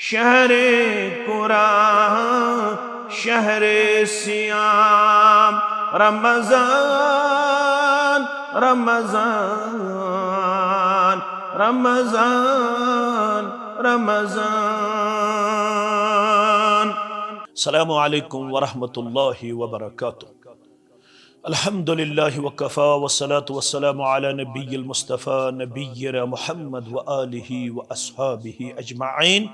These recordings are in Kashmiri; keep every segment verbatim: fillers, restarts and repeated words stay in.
شهر قرآن، شهر صيام، رمضان، رمضان، رمضان، رمضان. السلام عليكم ورحمة الله وبركاته. الحمد لله وكفى، والصلاة والسلام على نبي المصطفى نبينا محمد وآله وأصحابه أجمعين.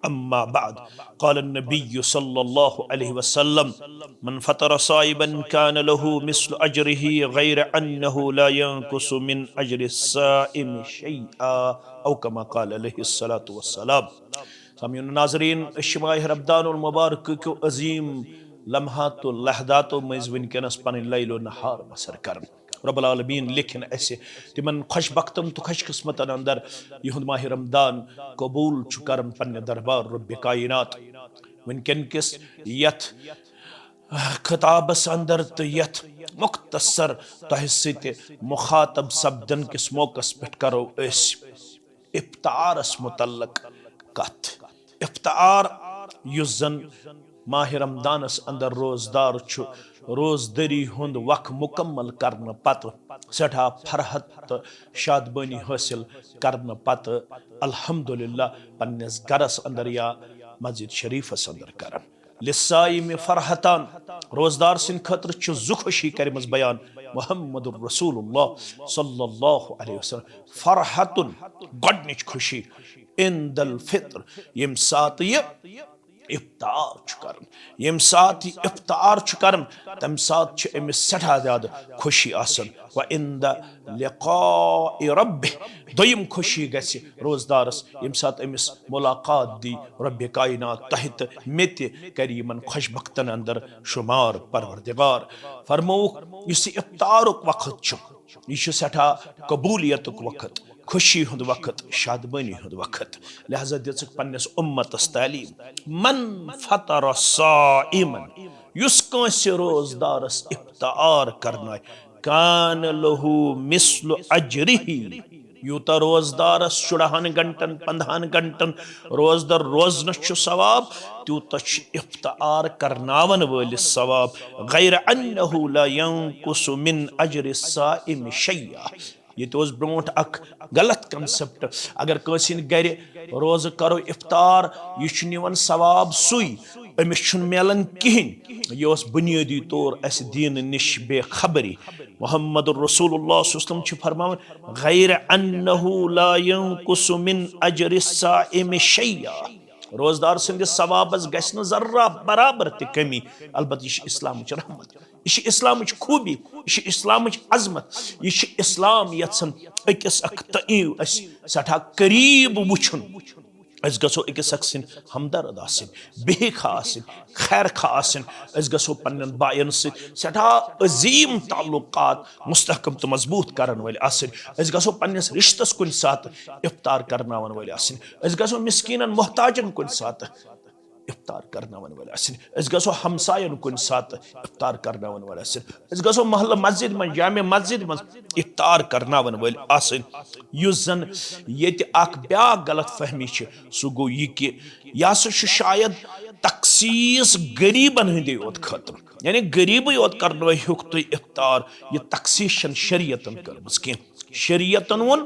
أما بعد، قال النبي صلى الله عليه وسلم: من فطر صائما كان له مثل أجره غير أنه لا ينقص من أجر الصائم شيئا، أو كما قال عليه الصلاة والسلام. سامعین ناظرین، أسۍ چھِ ماہِ رمضان المبارک کیو عظیم لمحاتو لحظاتو مٔنٛزۍ وٕنکیٚنس پنٕنۍ لیل و نہار بسر کران۔ رب العالمین لیکھن اسہِ تِمن خۄش بختن تہٕ خۄش قسمتن اندر، یِہُنٛد ماہِ رمضان قبول چھُ کران پننہِ دربار رب کائنات۔ وٕنکیٚن کِس یتھ خطابس اندر تہٕ یتھ مختصر تۄہہِ سۭتۍ مخاطب سپدن کِس موقعس پٮ۪ٹھ کرو أسۍ افطارس متعلق کتھ۔ افطار، یُس زن ماہِ رمضانس اندر روزدار چھُ، روزدٲری ہُنٛد وق مکمل کرنہٕ پتہٕ سٮ۪ٹھاہ فرحت تہٕ شادمٲنی حٲصِل کرنہٕ پتہٕ الحمدللہ پننِس گرس اندر یا مسجد شریفس اندر کران۔ للصائم فرحتان، روزدار سٕنٛدِ خٲطرٕ چھِ زٕ خوشی کَرِمَژ بیان محمد رسول اللہ صلی اللہ علیہ وسلم۔ فرحتن، گۄڈٕنِچ خوشی، عند الفطر، ییٚمہِ ساتہٕ یہِ افطار چھُ کران، ییٚمہِ ساتہٕ یہِ افطار چھُ کران، تَمہِ ساتہٕ چھِ أمِس سٮ۪ٹھاہ زیادٕ خوشی آسان۔ وعند لقاء ربہ، دوٚیِم خوشی گژھِ روزدارس، ییٚمہِ ساتہٕ أمِس ملاقات دی رب کائنات، تۄہہِ تہٕ مےٚ تہِ کرِ یِمن خۄش بختن اندر شمار پروردگار۔ فرمووُکھ، یُس یہِ افطارُک وقت چھُ، یہِ چھُ سٮ۪ٹھاہ قبولیتُک وقت، خوشی ہُنٛد وقت، شادمٲنی ہُنٛد وقت۔ لہذا دِژٕکھ پننِس اُمتس تعلیٖم، من فطر صائما، یُس کٲنٛسہِ روزدارس افطار کرنایہِ، کان لہ مثل اجرہ، یوٗتاہ روزدارس شُرہن گھنٹن، پندہن گھنٹن روزدر روزنس چھُ ثواب، تیوٗتاہ چھُ افطار کرناون وٲلِس ثواب۔ غیر انہ لا ینقص من اجر الصائم شیئا۔ ییٚتہِ اوس برونٛٹھ اکھ غلط concept۔ اگر کٲنٛسہِ ہٕنٛدِ گرِ روزٕ کرو افطار، یہِ چھُ نِوان ثواب سُے، أمِس چھُنہٕ میلان کِہیٖنۍ۔ یہِ اوس بُنیٲدی طور اسہِ دیٖنہٕ نِش بے خبری۔ محمد رسول اللہ صلی اللہ علیہ وسلم چھُ فرماوان، غیر انہ لا ینقص من اجر الصائم شیئا۔ روزدار سٕنٛدِس ثوابس گژھِ نہٕ ذرہ برابر تہِ کمی۔ البتہ یہِ چھِ اسلامٕچ رحمت، یہِ چھِ اسلامٕچ خوٗبی، یہِ چھِ اسلامٕچ عظمت، یہِ چھِ اسلام یژھان أکِس اکھ تہٕ یِیِو اسہِ سٮ۪ٹھاہ قریب وٕچھُن۔ أسۍ گژھو أکِس اکھ سٕنٛدۍ ہمدرد آسٕنۍ، بیٚہہِ خواہ آسٕنۍ، خیر خواہ آسٕنۍ۔ أسۍ گژھو پننٮ۪ن باین سۭتۍ سٮ۪ٹھاہ عظیٖم تعلقات مستحکم تہٕ مضبوٗط کرن وٲلۍ آسٕنۍ۔ أسۍ گژھو پننِس رشتس کُنہِ ساتہٕ افطار کرناون وٲلۍ آسٕنۍ۔ أسۍ گژھو مسکیٖنن محتاجن کُنہِ ساتہٕ افطار کرناون وٲلۍ آسٕنۍ۔ أسۍ گژھو ہمساین کُنہِ ساتہٕ افطار کرناون وٲلۍ آسٕنۍ۔ أسۍ گژھو محلہٕ مسجد منٛز، جامع مسجد منٛز افطار کرناون وٲلۍ آسٕنۍ۔ یُس زن ییٚتہِ اکھ بیاکھ غلط فہمی چھِ، سُہ گوٚو یہِ کہِ یہِ ہسا چھُ شاید تخصیص غریٖبن ہٕنٛدے یوت خٲطرٕ، یعنی غریٖبٕے یوت کرنٲوہُکھ تُہۍ افطار۔ یہِ تخصیص چھنہٕ شریعتن کٔرمٕژ کینٛہہ۔ شریعتن ووٚن،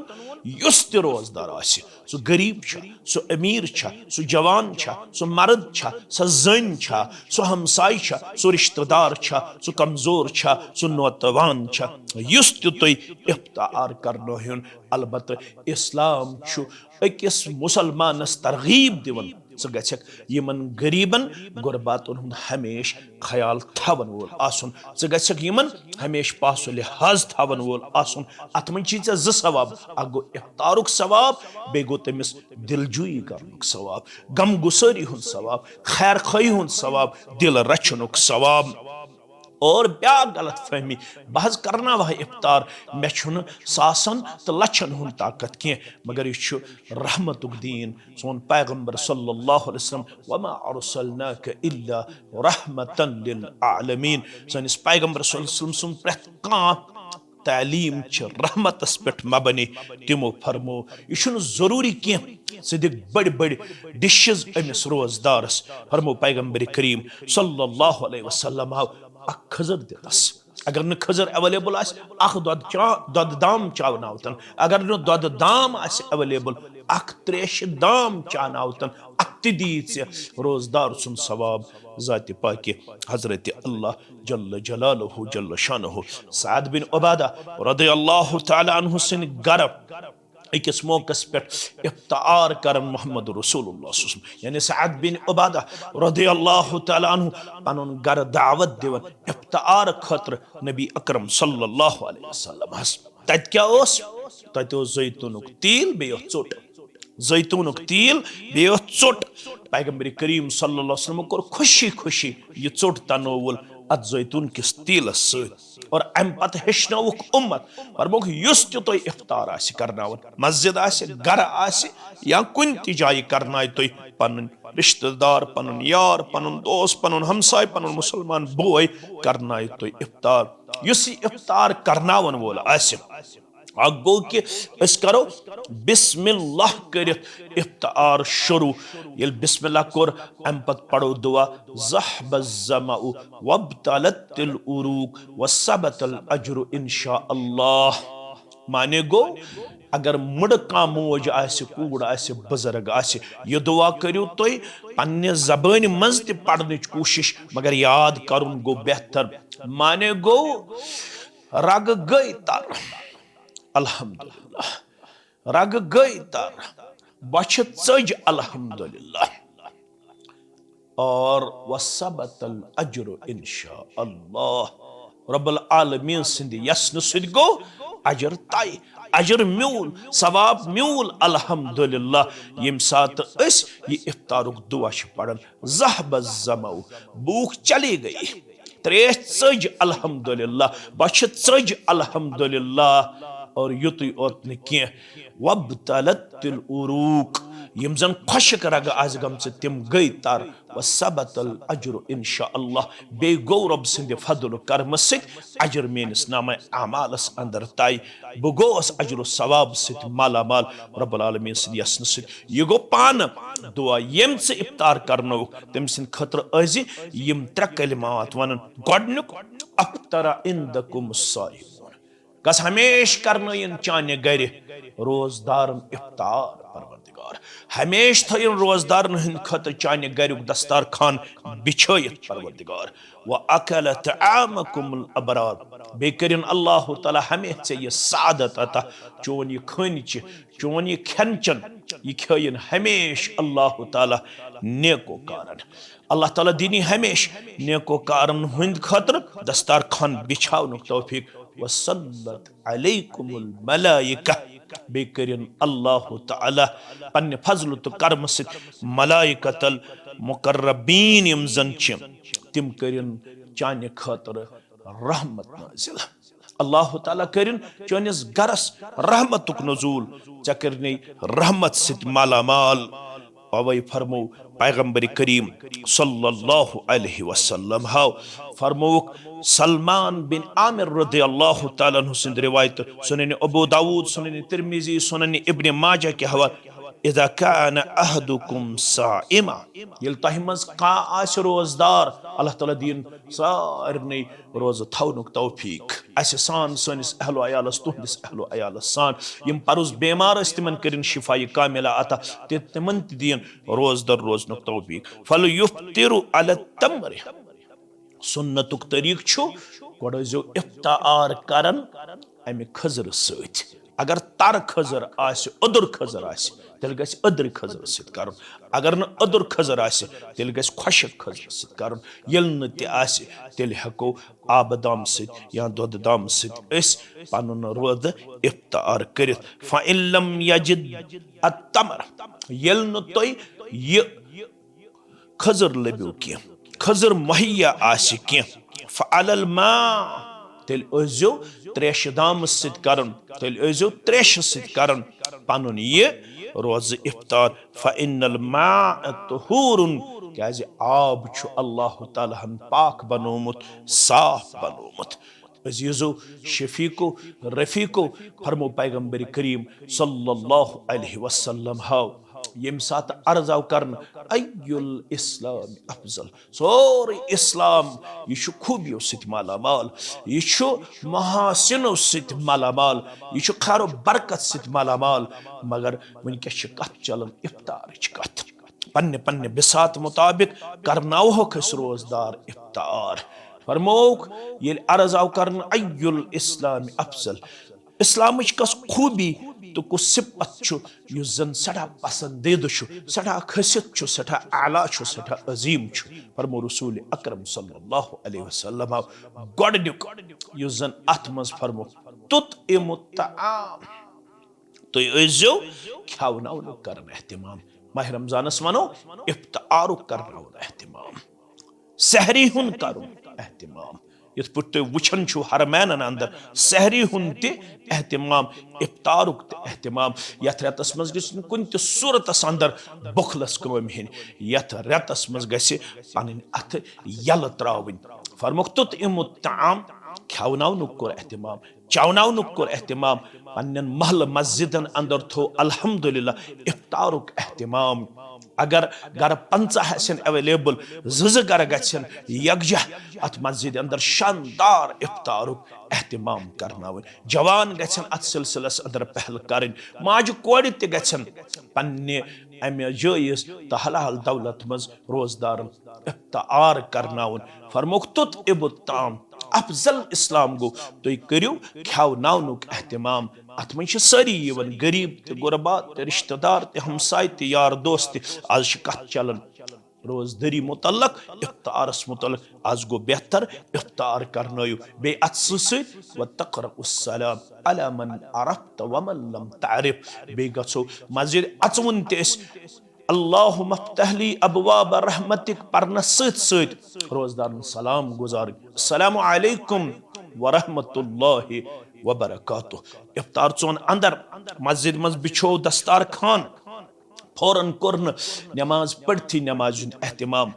یُس تہِ روزدار آسہِ، سُہ غریٖب چھا، سُہ أمیٖر چھا، سُہ جوان چھا، سُہ مرد چھا، سۄ زٔنۍ چھا، سُہ ہمساے چھا، سُہ رشتہٕ دار چھا، سُہ کمزور چھا، سُہ نوتوان چھا، یُس تہِ تُہۍ افطار کرنٲوہُن، البتہ اسلام چھُ أکِس مُسلمانس ترغیب دِوان، ژٕ گژھکھ یِمن غریٖبن غرباتن ہُنٛد ہمیشہٕ خیال تھاون وول آسُن، ژٕ گژھکھ یِمن ہمیشہٕ پاس و لحاظ تھاون وول آسُن۔ اتھ منٛز چھِ ژےٚ زٕ ثواب، اکھ گوٚو افطارُک ثواب، بیٚیہِ گوٚو تٔمِس دلجویی کرنُک ثواب، غم گسٲری ہُنٛد ثواب، خیر خواہی ہُنٛد ثواب، دل رچھنُک ثواب۔ اور بیاکھ غلط فہمی، بہٕ حظ کرناوہا افطار، مےٚ چھُنہٕ ساسن تہٕ لچھن ہُنٛد طاقت کینٛہہ، مگر یہِ چھُ رحمتُک دیٖن۔ سون پیغمبر صلی اللہ علیہ وسلم، وما ارسلناک الا رحمتا للعالمین۔ سٲنِس پیغمبر صلی اللہ علیہ وسلم سُنٛد پرٛٮ۪تھ کانٛہہ تعلیٖم چھِ رحمتس پٮ۪ٹھ مبنی۔ تِمو فرمو، یہِ چھُنہٕ ضروٗری کینٛہہ ژٕ دِکھ بٔڑۍ بٔڑۍ ڈشز أمِس روزدارس۔ فرمو پیغمبر کریم صلی اللہ علیہ وسلم آو اکھ کھٔزٕر دِتس۔ اگر نہٕ کھٔزٕر اویلیبل آسہِ، اکھ دۄد چا-، دۄدٕ دام چاوناوتن۔ اگر نہٕ دۄدٕ دام آسہِ اویلیبل، اکھ تریشہِ دام چاناوتن۔ اتھ تہِ دی ژےٚ روزدار سُنٛد ثواب ذاتِ پاکہِ حضرت اللہ جل جلالہ جل شانہ۔ سعد بن عبادہ رضی اللہ تعالیٰ عنہ سٕنٛدِ گرٕ أکِس موقعس پٮ۪ٹھ افطار کرن محمد رسول اللہ صلی اللہ علیہ وسلم، یعنی سعد بن عبادہ رضی اللہ تعالیٰ عنہ پنُن گرٕ دعوت دِوان افطار خٲطرٕ نبی اکرم صلی اللہ علیہ وسلم ہس۔ تتہِ کیٛاہ اوس؟ تتہِ اوس زیتونُک تیٖل، بیٚیہِ اوس ژوٚٹ۔ زیتونُک تیٖل، بیٚیہِ اوس ژوٚٹ۔ پیغمبر کریم صلی اللہ علیہ وسلم کوٚر خوشی خوشی یہِ ژوٚٹ تنوول اتھ زیتون کِس تیٖلس سۭتۍ۔ اور امہِ پتہٕ ہیٚچھنٲوُکھ اُمت، فرمووُکھ، یُس تہِ تۄہہِ افطار آسہِ کرناوُن، مسجد آسہِ، گرٕ آسہِ، یا کُنہِ تہِ جایہِ کرنایہِ تُہۍ پنٕنۍ رشتہٕ دار، پنُن یار، پنُن دوست، پنُن ہمساے، پنُن مسلمان بوے، کرنایہِ تُہۍ افطار۔ یُس یہِ افطار کرناون وول آسہِ، اکھ گوٚو کہِ أسۍ کرو بسم اللہ کٔرِتھ افطار شروع۔ ییٚلہِ بسم اللہ کوٚر، امہِ پتہٕ پرو دعا، ذہب الظمأ وابتلت العروق وثبت الاجر ان شاء اللہ۔ معنی گوٚو، اگر مٕڑٕ کانٛہہ موج آسہِ، کوٗر آسہِ، بُزرگ آسہِ، یہِ دعا کٔرِو تُہۍ پننہِ زبٲنۍ منٛز تہِ پرنٕچ کوٗشِش، مگر یاد کرُن گوٚو بہتر۔ معنی گوٚو، رگہٕ گٔے تر، الحمدللہ۔ رگہٕ گٔے تر، بۄچھِ ژٔج، الحمدللہ۔ اور وثبت الاجر ان شاء اللہ۔ رب العالمین سٕنٛدِ یژنہٕ سۭتۍ گوٚو اجر طے، اجر میوٗل، ثواب میوٗل، الحمدللہ۔ ییٚمہِ ساتہٕ أسۍ یہِ افطارُک دعا چھِ پران، ذہب الظمأ، بھوک چلی گئی، تریش ژٔج الحمدللہ، بۄچھِ ژٔج الحمدللہ۔ اور یُتُے اوت نہٕ کینٛہہ، وابتلت العروق، یِم زن خۄشک رگہٕ آسہٕ گٔمژٕ تِم گٔے تر، وثبت الاجر ان شاء اللہ۔ بیٚیہِ گوٚو رۄب سٕنٛدِ فضل و کرمہٕ سۭتۍ اجر میٲنِس نامہ اعمالس اندر طے۔ بہٕ گوٚوس اجر و ثواب سۭتۍ مالا مال رب العالمین سٕنٛدِ یژنہٕ سۭتۍ۔ یہِ گوٚو پانہٕ دعا، ییٚمۍ ژٕ افطار کرنووُکھ، تٔمۍ سٕنٛدِ خٲطرٕ ٲسۍ زِ یِم ترٛےٚ کلمات ونان۔ گۄڈٕنیُک، افطر عندکم الصائمون، گژھ ہمیشہِ کرنٲیِن چانہِ گرِ روزدارن افطار، پروردگار۔ ہمیشہِ تھٲیِن روزدارن ہٕنٛدِ خٲطرٕ چانہِ گریُک دستارخان بچھٲیِتھ، پروردگار۔ واکل طعامکم الابرار، بیٚیہِ کٔرِن اللہ تعالیٰ ہمیشہِ ژےٚ یہِ سعادت عطا، چون یہِ کھٔنۍ چہِ، چون یہِ کھٮ۪ن چٮ۪ن، یہِ کھیٲیِن ہمیشہِ اللہ تعالیٰ نیکوکارن۔ اللہ تعالیٰ دِنی ہمیشہِ نیکوکارن ہٕنٛدِ خٲطرٕ دستارخان بچھاونُک توفیق۔ وصلت علیکم الملائکہ، بیٚیہِ کٔرِن اللہ تعالیٰ پننہِ فضل تہٕ کرمہٕ سۭتۍ ملائکۃ المقربین یِم زن چھِ، تِم کٔرِن چانہِ خٲطرٕ رحمت نازل۔ اللہ تعالیٰ کٔرِن چٲنِس گرس رحمتُک نزول، ژےٚ کٔرنٕے رحمت سۭتۍ مالا مال۔ اوے فرمو پیغمبر کریم صلی اللہ علیہ وسلم ہاو فرمووُکھ، سلمان بن عامر رضی اللہ تعالیٰ عنہ سٕنٛدِ روایتہٕ، سنن ابو داود، سنن ترمذی، سنن ابن ماجہ کہِ حوالہٕ، اذا کان احدکم صائما، ییٚلہِ تۄہہِ منٛز کانٛہہ آسہِ روزدار، اللہ تعالیٰ دِیِن سارنٕے روزٕ تھاونُک توفیق۔ اسہِ سان، سٲنِس اہل و عیالس، تُہنٛدِس اہل و عیالس سان۔ یِم پرُز بیمار ٲسۍ، تِمن کٔرِن شفایہِ کاملہ عطا، تہٕ تِمن تہِ دِیِن روزدر روزنُک توفیق۔ فلیفطر علی التمر۔ سُنتُک طریٖقہٕ چھُ، گۄڈٕ ٲسۍزیو افطار کران امہِ کھٔزرٕ سۭتۍ۔ اگر تر کھٔزٕر آسہِ، أدٕر کھٔزٕر آسہِ، تیٚلہِ گژھِ أدرِ کھٔزرٕ سۭتۍ کرُن۔ اگر نہٕ أدٕر کھٔزٕر آسہِ، تیٚلہِ گژھِ خۄشک کھٔزرٕ سۭتۍ کرُن۔ ییٚلہِ نہٕ تہِ آسہِ، تیٚلہِ ہٮ۪کو آبہٕ دامہٕ سۭتۍ یا دۄدٕ دامہٕ سۭتۍ أسۍ پنُن روزٕ افطار کٔرِتھ۔ فَإِن لَمْ يَجِدْ التَّمْرَ، ییٚلہِ نہٕ تۄہہِ یہِ کھٔزٕر لٔبِو کینٛہہ، کھٔزٕر مُہیا آسہِ کینٛہہ، فَعَلَى الْمَاءِ، تیٚلہِ ٲسۍزیو تریشہِ دامہٕ سۭتۍ کران، تیٚلہِ ٲسۍزیو تریشہِ سۭتۍ کران پنُن یہِ روزٕ افطار۔ فَإِنَّ الْمَاءَ طَهُورٌ، کیازِ آب چھُ اللہ تعالیٰ ہن پاک بنوومُت، صاف بنوومُت۔ عزیزو، شفیقو، رفیقو، فرمو پیغمبر کریم صلی اللہ علیہ وسلم ہاو، ییٚمہِ ساتہٕ عرض آو کرنہٕ، "ای الاسلام افضل؟" سورُے اسلام، یہِ چھُ خوٗبیو سۭتۍ مالا مال، یہِ چھُ محاسنو سۭتۍ مالا مال، یہِ چھُ خیر و برکت سۭتۍ مالا مال۔ مگر وٕنکیٚس چھِ کتھ چلان افطارٕچ کتھ۔ پننہِ پننہِ بساط مطابق کرناوہوکھ أسۍ روزدار افطار۔ فرمووُکھ، ییٚلہِ عرض آو کرنہٕ، "ای الاسلام افضل؟" اسلامٕچ کۄس خوٗبی تہٕ کُس صفت چھُ یُس زن سٮ۪ٹھاہ پسندیدٕ چھُ، سٮ۪ٹھاہ کھٔسِتھ چھُ، سٮ۪ٹھاہ اعلیٰ چھُ، سٮ۪ٹھاہ عظیٖم چھُ؟ فرمو رسول اکرم صلی اللہ علیہ وسلم گۄڈنیُک یُس زن اتھ منٛز فرمو، "تطعم الطعام"، تُہۍ ٲسۍزیو کھٮ۪وناونُک کران اہتمام۔ ماہ رمضانس ونو افطارُک کرناوُن اہتمام، سحری ہُنٛد کرُن اہتمام۔ یِتھ پٲٹھۍ تُہۍ وٕچھان چھِو حرمینن اندر سحری ہُنٛد تہِ اہتمام، افطارُک تہِ اہتمام۔ یتھ رٮ۪تس منٛز گژھِ نہٕ کُنہِ تہِ صورتس اندر بۄکھلس کٲم ہیٚنۍ۔ یتھ رٮ۪تس منٛز گژھِ پنٕنۍ اتھٕ یلہٕ تراوٕنۍ۔ فرموکھ، "تطعم الطعام"، کھٮ۪وناونُک کوٚر اہتمام، چاوناونُک کوٚر اہتمام۔ پننٮ۪ن محلہٕ مسجدن اندر تھوو الحمدللہ افطارُک اہتمام۔ اگر گرٕ پنژاہ آسن اویلیبل، زٕ زٕ گرٕ گژھن یکجاہ اتھ مسجد اندر شاندار افطارُک اہتمام کرناوٕنۍ۔ جوان گژھن اتھ سلسلس اندر پہل کرٕنۍ، ماجہِ کورِ تہِ گژھن پننہِ امہِ جٲیز تہٕ حلال دولت منٛز روزدارن افطار کرناوُن۔ فرموکھ، "تطعم الطعام"، افضل اسلام گوٚو تُہۍ کٔرِو کھٮ۪وناونُک اہتمام۔ اتھ منٛز چھِ سٲری یِوان، غریب تہِ، غربا تہِ، رشتہٕ دار تہِ، ہمساے تہِ، یار دوست تہِ۔ از چھِ کتھ چلان روزدٲری متعلق، افطارس متعلق۔ از گوٚو بہتر افطار کرنٲیِو۔ بیٚیہِ اتھ سۭتۍ سۭتۍ، "وتقرأ السلام علی من عرفت ومن لم تعرف"، بیٚیہِ گژھو مسجد اژوُن تہِ أسۍ، "اللہم افتح لی ابواب رحمتک" پرنس سۭتۍ سۭتۍ روزدارن سلام گزارٕنۍ، "السلام علیکم ورحمۃ اللہ وبرکاتہ"۔ افطار ژون اندر مسجد منٛز بچھو دستار خان، فوراً کوٚر نہٕ نماز پٔرتھٕے نمازِ ہُنٛد اہتمام۔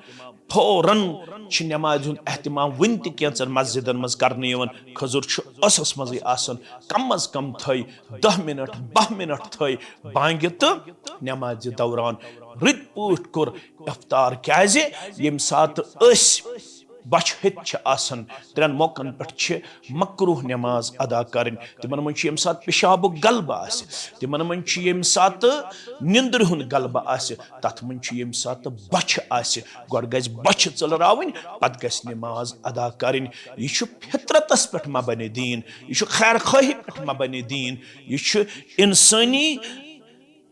فوراً چھِ نمازِ ہُنٛد اہتمام وُنہِ تہِ کینٛژن مسجدن منٛز کرنہٕ یِوان۔ خٔزٕر چھُ ٲسس منٛزٕے آسان، کم از کم تھٲے دَہ منٹ، باہ منٹ تھٲے بانگہِ تہٕ نمازِ دوران۔ رٕتۍ پٲٹھۍ کوٚر افطار، کیازِ ییٚمہِ ساتہٕ أسۍ بۄچھِ ہیٚتھ چھِ آسان، ترٛٮ۪ن موقعن پٮ۪ٹھ چھِ مکروہ نماز ادا کرٕنۍ۔ تِمن منٛز چھُ ییٚمہِ ساتہٕ پِشابُک غلبہٕ آسہِ، تِمن منٛز چھُ ییٚمہِ ساتہٕ نِندرِ ہُنٛد غلبہٕ آسہِ، تتھ منٛز چھُ ییٚمہِ ساتہٕ بۄچھِ آسہِ، گۄڈٕ گژھِ بۄچھِ ژٔلراوٕنۍ، پتہٕ گژھِ نماز ادا کرٕنۍ۔ یہِ چھُ فطرتس پٮ۪ٹھ مبنی دیٖن، یہِ چھُ خیر خواہی پٮ۪ٹھ مبنی دیٖن، یہِ چھُ انسٲنی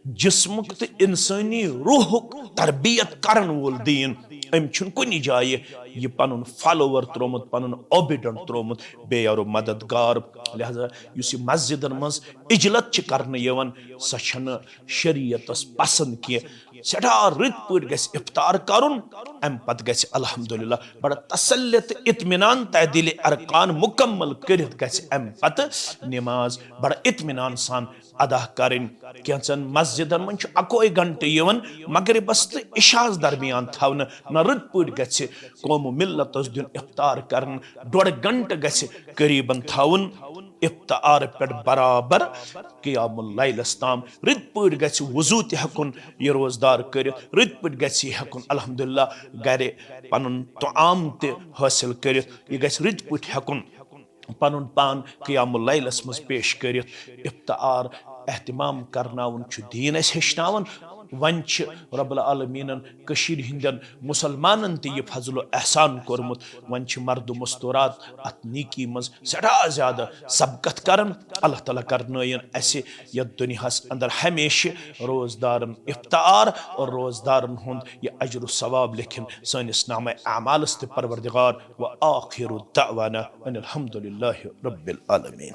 جسمُک تہٕ انسٲنی روحُک تربیت کرن وول دیٖن۔ أمۍ چھُنہٕ کُنہِ جایہِ یہِ پنُن follower تروومُت، پنُن obedient تروومُت، بیٚیہِ یارو مددگار۔ لہذا یُس یہِ مسجدن منٛز اجلت چھِ کرنہٕ یِوان، سۄ چھنہٕ شریعتس پسند کینٛہہ۔ سٮ۪ٹھاہ رٕتۍ پٲٹھۍ گژھِ افطار کرُن، امہِ پتہٕ گژھِ الحمدللہ بڑٕ تسلی تہٕ اطمینان تہٕ دِلِ ارکان مکمل کٔرِتھ گژھِ امہِ پتہٕ نماز بڑٕ اطمینان سان ادا کرٕنۍ۔ کینٛژن مسجدن منٛز چھُ اکوے گھنٹہٕ یِوان مغربس تہٕ عشاءس درمیان تھاونہٕ۔ نہ، رٕتۍ پٲٹھۍ گژھِ قوم و ملتس دیُن افطار کرنہٕ، ڈۄڈ گھنٹہٕ گژھِ قریباً تھاوُن افطار پٮ۪ٹھ برابر قیام اللیلس تام۔ رٕتۍ پٲٹھۍ گژھِ وضو تہِ ہٮ۪کُن یہِ روزدار کٔرِتھ، رٕتۍ پٲٹھۍ گژھِ یہِ ہٮ۪کُن الحمدللہ گرِ پنُن طعام تہِ حٲصِل کٔرِتھ۔ یہِ گژھِ رٕتۍ پٲٹھۍ ہٮ۪کُن پنُن پان قیام اللیلس منٛز پیش کٔرِتھ۔ افطار اہتمام کرناوُن چھُ دیٖن اَسہِ ہیٚچھناوان۔ وۄنۍ چھِ رب العالمیٖنن کٔشیٖرِ ہٕنٛدٮ۪ن مُسلمانن تہِ یہِ فضل و احسان کوٚرمُت۔ وۄنۍ چھِ مرد مستورات اتھ نیکی منٛز سٮ۪ٹھاہ زیادٕ سبقت کران۔ اللہ تعالیٰ کرنٲیِن اَسہِ یتھ دُنیاہس اندر ہمیشہِ روزدارن افطار اور روزدارن ہُنٛد یہِ اجر و ثواب لیکھِن سٲنِس نامہ اعمالس تہِ پروردگار۔ وآخر دعوانا ان الحمد للہ رب العالمین۔